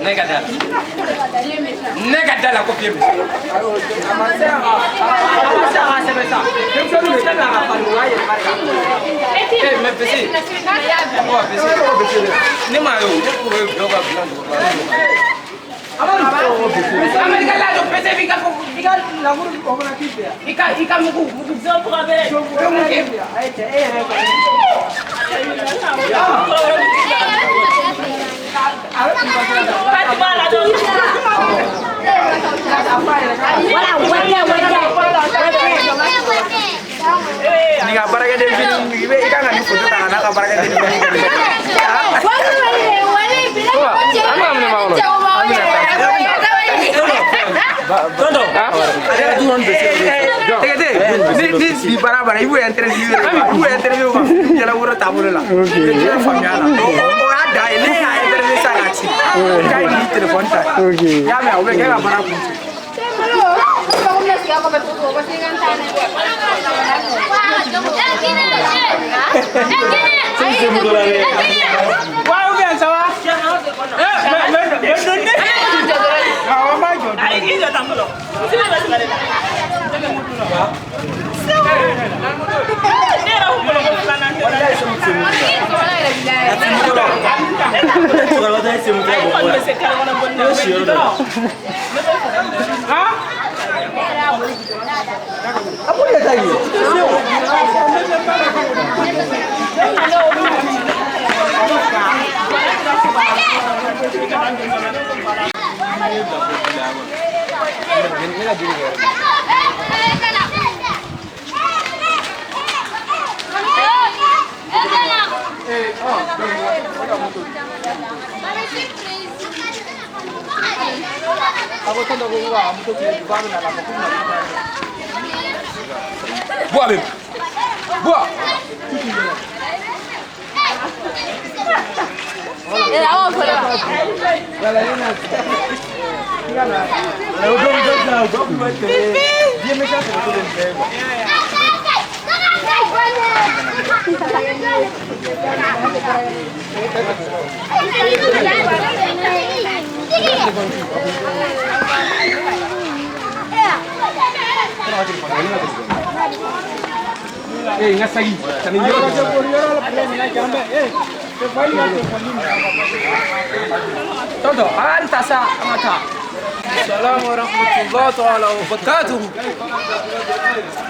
Ne ka da la. Ne ka da la ko pied méchant. A ma se a ka sɛbɛn sa. Denmisɛnninw de tɛ na ka falen u y'a yɛlɛma de ka. Eh, mais PC. Ɔ PC. Ne m'a ye o, ne ko bɛ dɔw ka bilan dogo. Amadu. Amadu ka lajɔ PC b'i ka I ka lamuru o fana k'i fɛ yan. I ka mugu mugu. O mun kɛ? Ayi cɛ, e yɛrɛ kɔni. A bɛ kun ka sira ta. Voilà, wɛtɛ wɛtɛ. Nin ka baarakɛden fitinin i bɛ i kan ka nin foto ta ka n'a ka baarakɛden fitinin kɛ. An b'a minɛ ma kɔnɔ. Tonton. Tɛgɛte ni bi baara banna i b'o interview yɛrɛ i b'o interview kan yɛlɛ woro taabolo la i bɛ faamuya la o y'a dan ye ne y'a interview sisan k'a ci i ka ni téléphone ta i y'a mɛn o bɛ kɛ ka baara kun cɛ. Ouais, ou bien ça va? Eh, mais donnez. Awɔ n b'a jɔ. Cɛkɔrɔba ta ye semuta ye bɔ la. Ne bɛ si yɔrɔ dɔ la. A b'o de ta ye. Ne ka joli kɛ. A ko tonton ko k'a ka moto kile k'a bɛ na la ko k'u bɛna Bois bébé. Bois. Bien méchant c'est le tout de bɛɛ quoi. Eh, n ka saki. Ka nin yɔrɔ. Tonton an ta sa an ka taa. Salamu warahmatullahi ta'ala wa barakatuhu.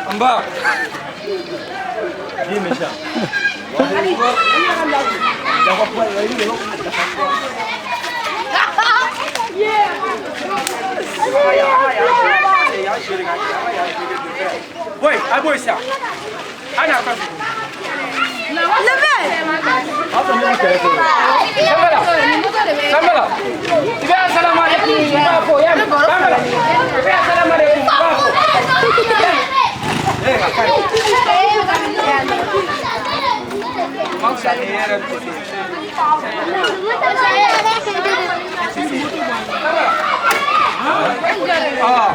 An ba. Pied méchant. Oui, a b'o sa. An n'a ka. Sambala. Sambala. I bɛ asalamu alaikum n b'a fɔ ya mɛn. Sambala. I bɛ asalamu alaikum n b'a fɔ. Eh, ka ɲi. Man fisa ni yɛrɛ bɛ se. Ah.